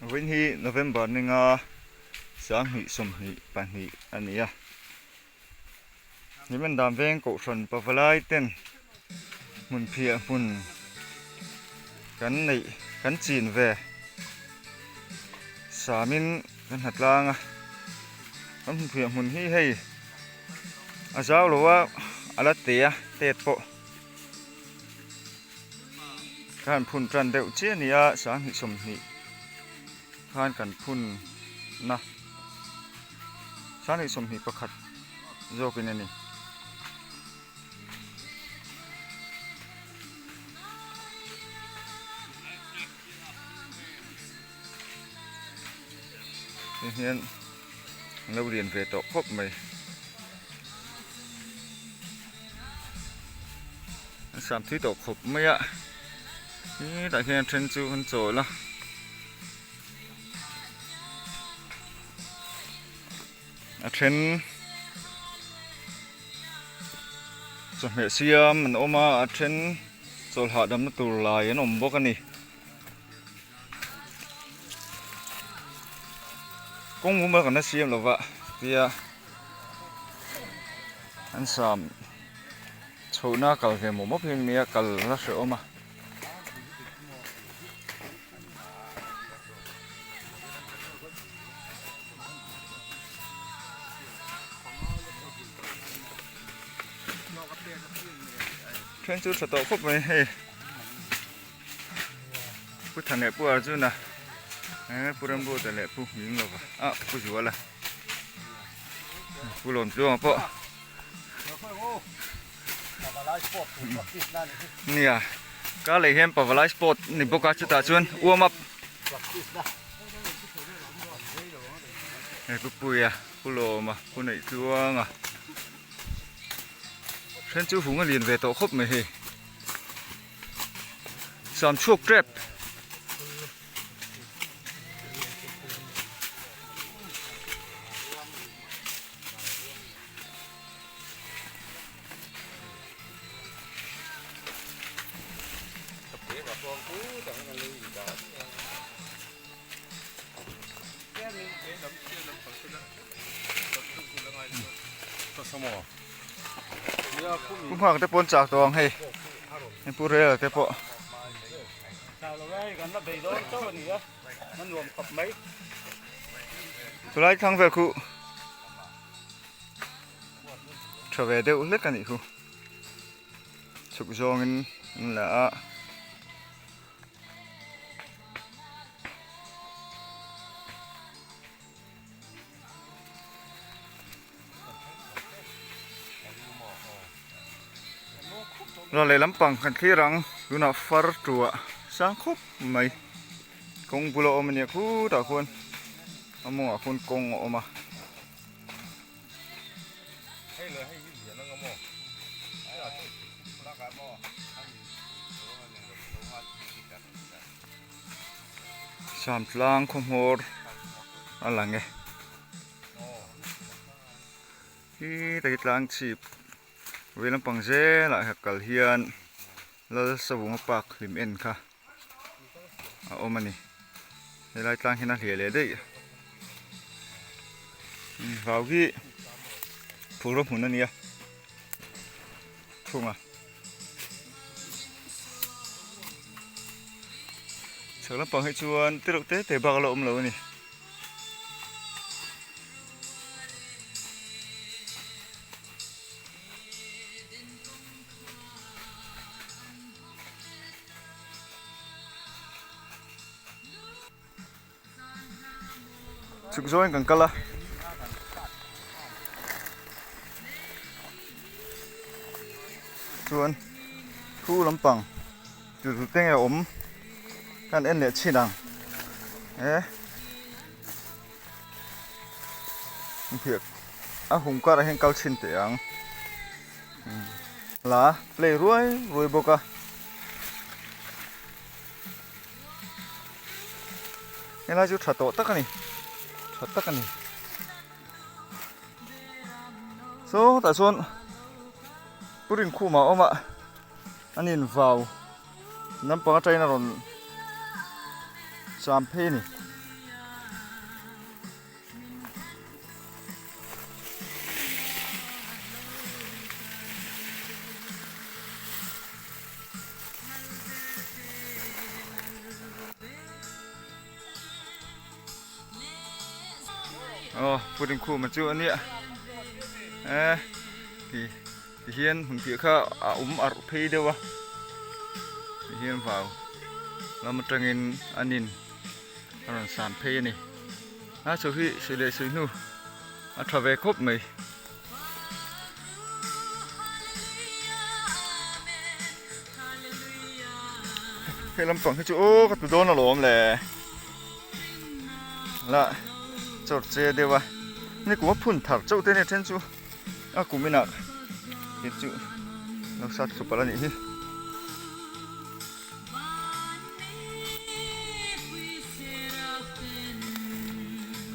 Vawiin hi November ninga 2022 a ni a. Hlimen dan veng kohhran pavalai ten hmun phiah hmun kan neih kan chin ve samin kan hna tlang a. Kan hmun phiah hmun hi hei a zau lo a, a la te a tet pawh. Ka han phun tan deuh chiah a ni a, 2020 khan kan phun na 2021 zawkin a ni. Hei hian an lo lian ve tawh khawp mai. An sam thui tawh khawp mai a, hetah hian then chu an chawl a. A then chawhmeh siam an awm a, a then chawlh hahdamna tur lai an awm bawk a ni. Kawng mumal kan la siam lo va tia an sam chhohna kal ve mawp mawp hi nia kal la hrehawm a. Then chu tha tawh khawp mai hei. Pu Tha leh Pu Arjuna eh Pu Ramruata leh Pu Hminglova ah Pu Zuala Pu Lawmtluanga pawh nia ka lei hian Pavalai sport ni bawk a chutah chuan warm up hei Pu Puia Pu Lawma Pu Neihtluanga then chu hung a lian ve tawh khawp mai hei. Sam chhuak tep. Pu nghak te pawn chak tawh ang hei hei pu rel te pawh chulai thlang vel khu tha ve deuh hlek a nih khu chhuk zawngin an la a. Ral leh lampang kan thlir ang tunah far tuah sang khawp mai kawng bula awm ania khutah khuan a mawngah khuan kawng a awm a. Samtlang khaw hmawr a lang e hi ta hi tlang chhip vei lampang zelah ha kal hian Lalsavunga park hlim en kha a awm a ni helai tlang hian a hliah leh daih vau hi phur hmun a nia thung a. Chhak lampang hi chuan te reuh te te bak a la awm lo a ni. Chhuk zawngin kan kal a. Chuan thu lampang tu tu te nge awm kan en leh chhin ang e hmuhfiah a hum karah hian kal chhin teh ang la play ruai ruai bawk a. Helai chu tha tawh tak a ni tha tak a ni saw tah chuan pu Rinkhuma a awm a an in vau nampang atangin a rawn cham phei a ni. Aw Pu Rinkhuma chu a nia e ti ti hian hmun piah kha a awm arh phei deuh a ti hian vau lam atangin an in a rawn san phei a ni a chho hi sawi leh sawi hnu a tha ve khawp mai. Hei lampang hi chu aw ka tu dawn alawm le la chawr che deuh a ni kum a phun thar chauh te ania then chu a kum inah te chu lo sat thlu palh a nih hi.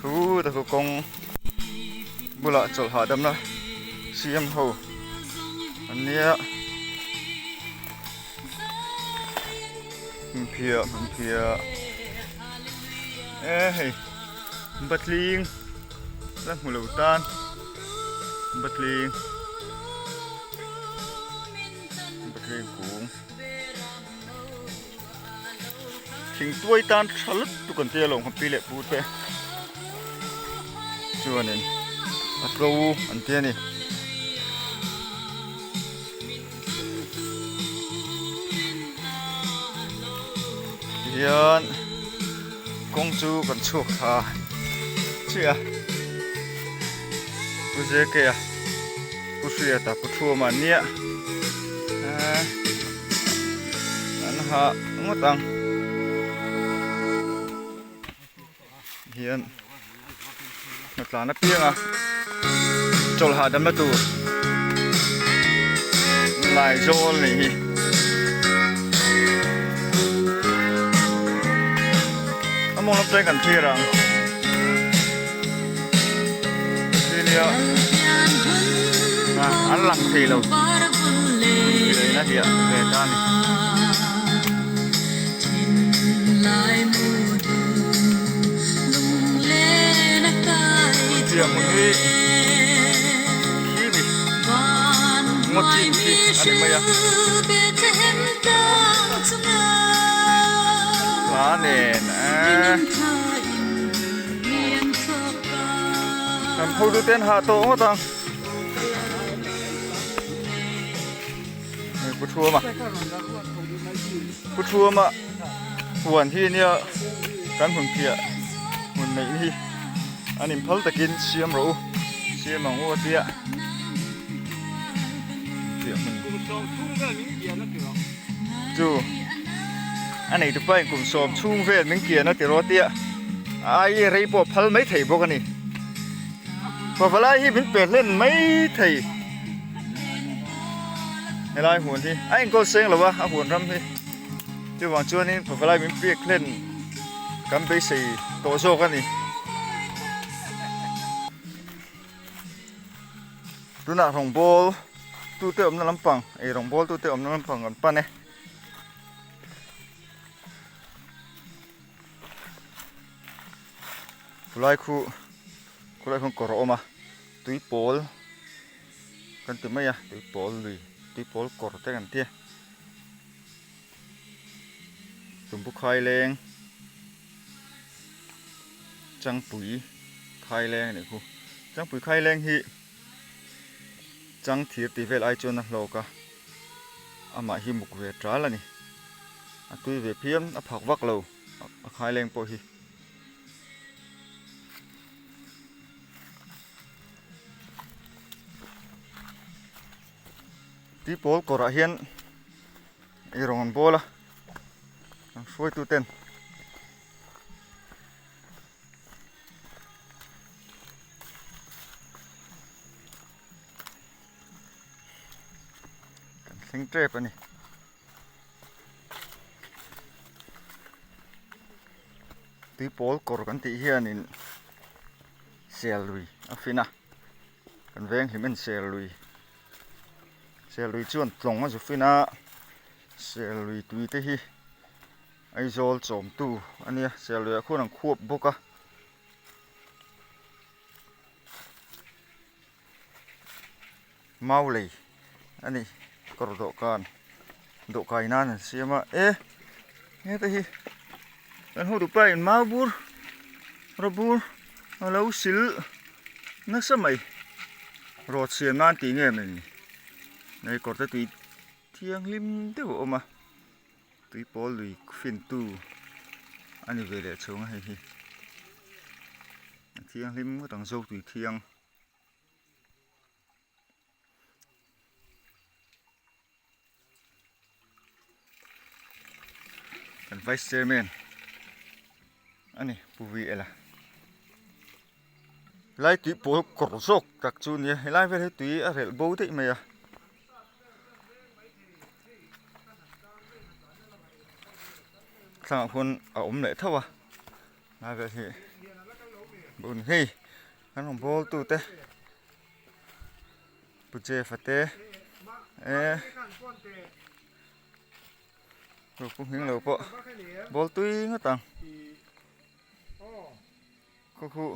Thu ta kawng bulah chawlh hahdamna siam ho an nia hmunphiah hmunphiah e hei batling la hmu lo tan batling batling kung. Thing tuai tan tha lutuk an tia lo ang pi leh pu te chuanin a tlo an tia ni. Tihian kawng chu kan chhuak thla chiah a Pu Zeke-a Pu Hriata Pu Thuama an nia. An ha ngawt ang hian hnatlan apiang a chawlh hahdamna tur laizawl nih hi. A mawng lam chuan kan thlir ang nia an lang thei lo thil a hiah ve ta a ni. Hetiang hmun hi khi mi ngaw chin khi a ni mai a hla nen eee. Kan photo te an hah tawh ngawt ang. Hei Pu Thuama. Pu Thuama huan hi nia kan hmun phiah hmun neih hi an inphal takin siam rawh u siam ang u a tia. Phiah hmun. Chu a nei tupa in kum sawm chhung vel min kian a ti rawh tia ai rei pawh phal mai thei bawk a ni pavalai hi min pe hlen mai thei helai huan hi a enkawl seng lo a a huan ram hi chuvang chuanin pavalai min pek hlen kan beisei tawh zawk a ni. Tunah rawngbâwl tute awmna lampang ei rawngbâwl tute awmna lampang kan pan e. Khulai khu khulai khuan kawr a awm a tui pawl kan ti mai a tui pawl lui tui pawl kawr te kan ti a tumbu khai leng changpui khai leng a nih khu changpui khai leng hi chang thir tih vel ai chuan a hlawk a amah hi muk ve ṭal a ni a tui ve phian a phak vak lo a khai leng pawh hi. Tui pawl kawrah hian ei rawng an bawl a an hruaitu ten kan thleng tep a ni. Tui pawl kawr kan tih hianin sel lui a fin a kan veng hlim en sel lui sel lui chuan tlawng a zu fin a sel lui tui te hi Aizawl chawmtu a nia sel lui ah khuan an khuap bawk a. Mau lei a ni kawr dawhkan dawhkai nan an siam a e heta hi kan hotu pa in mau bur rawh bur. A lo sil nasa mai rawt siam nan tih nge maw ni hei kawr te tui thianghlim deuh a awm a tui pawl lui fin tu a ni ve leh chhung a hei hi a thianghlim ngawt ang zo tui thiang. Kan vice chairman ani Pu V L a lai tui pawl kawr zawk tak chu nia helai vel hi tui a relh bo daih mai a thlangah khuan a awm leh tho a lai vel hi bo ni hei kan rawn bawl tu te. Pu Jeff-a te eh pu hming lo pawh ball tui ngawt ang khu khu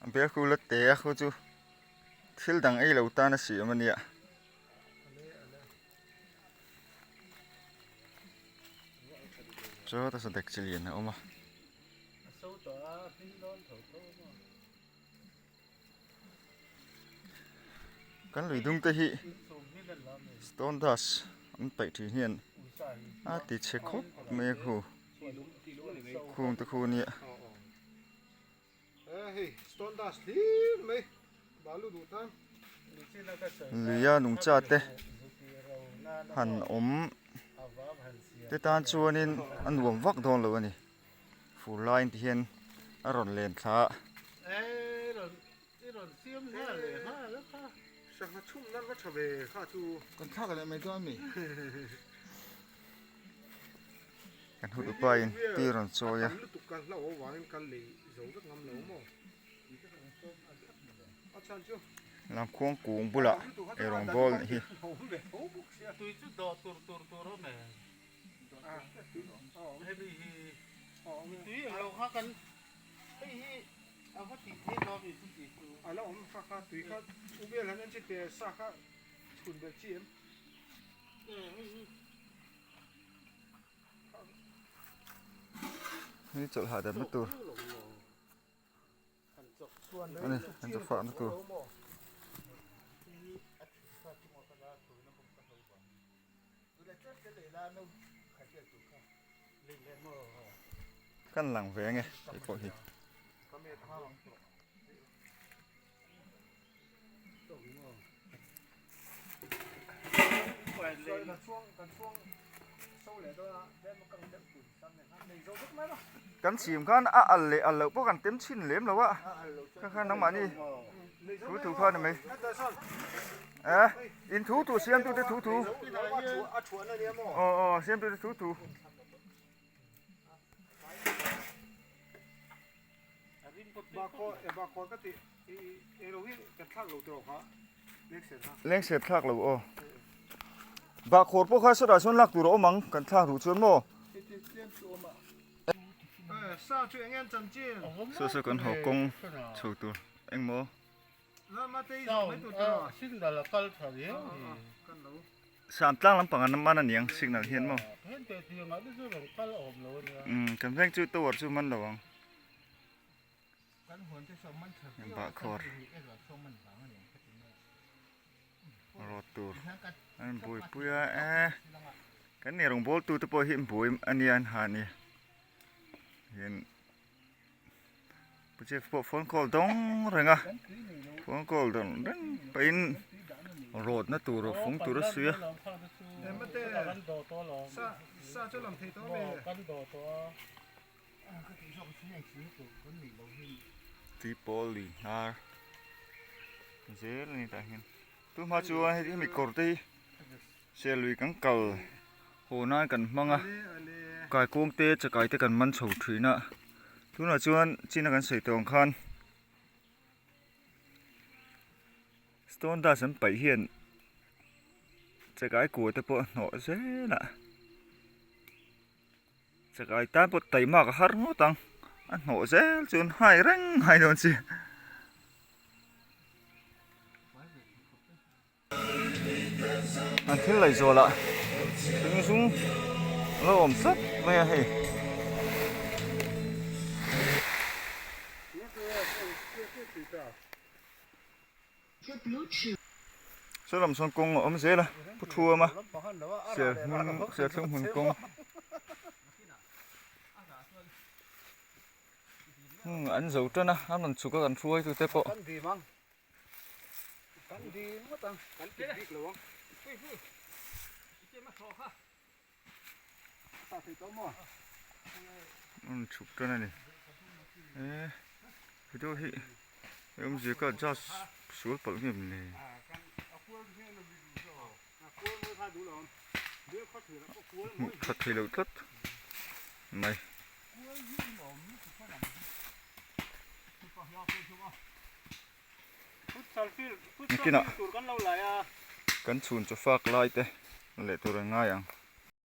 a bel khu la te a khu chu thil dang ei lo tan a siam a nia. Chawt a saw dek chi lian a awm a. Kan lui dung te hi stone dust an paih thin hian a ti chhe khawp mai a khu khung te khu nia. Luia nungcha te han awm te tan chuanin a nuam vak dawn lo a ni. Fur laiin ti hian a rawn len thla a. Kan hut upa in tui a rawn chawi a. Lamkhuang kung bulah eirawng bawl nih hi. Hei chawlh hahdamna tur a ni an chaw fahna tur. Kan lang ve ange hei pawh hi. Kan chhim khan a al leh al loh pawh kan tem chhin lem lo a kha khan nangmahni thu thu kha a ni mai eh in thu thu siam tute thu thu aw aw siam tute thu thu. Lengser thlak lo aw. Bahkhawr pawh kha sawtah sawn lak tur a awm ang kan thlak duh chuan maw. Saw saw kan haw kawng chho tur engmaw. Sam tlang lampang an man aniang signal hian maw. Umm kan veng chu tower chu man lo ang. Bahkhawr rawt tur an buaipui a eh kan ni rawng bawl tu te pawh hi an buai ania an ha ni hian Pu Jeff pawh phone call dawng reng a phone call dawng reng pahin rawtna tur fung tur a suih a. Tui pawl lui hnar zel a ni tah hian tunhma chuan hemi kawr te hi sel lui kan kal haw nan kan hmang a kaikuang te chakai te kan man chho thin a tunah chuan china kan sawi tawh ang khan stone dust an paih hian chakai kua te pawh a hnawh zel a. Chakai tan pawh taimak a har ngawt ang a hnawh zel chuan hai reng hai dawn chi. An thil lei zawlah thing zum a lo awm tlat mai a hei. Saw lam sawn kawng a awm zel a pu thuam a serhmun serthlum hmun kawng hmm an zo tan a an rawn chhuk a kan hruai tute pawh. An chhuk tan a ni e video hi hei awmzia ka adjust sual palh nge maw le hmuh that theih loh tlat mai. Nakinah kan chhun chaw fak lai te leh tur an ngai ang.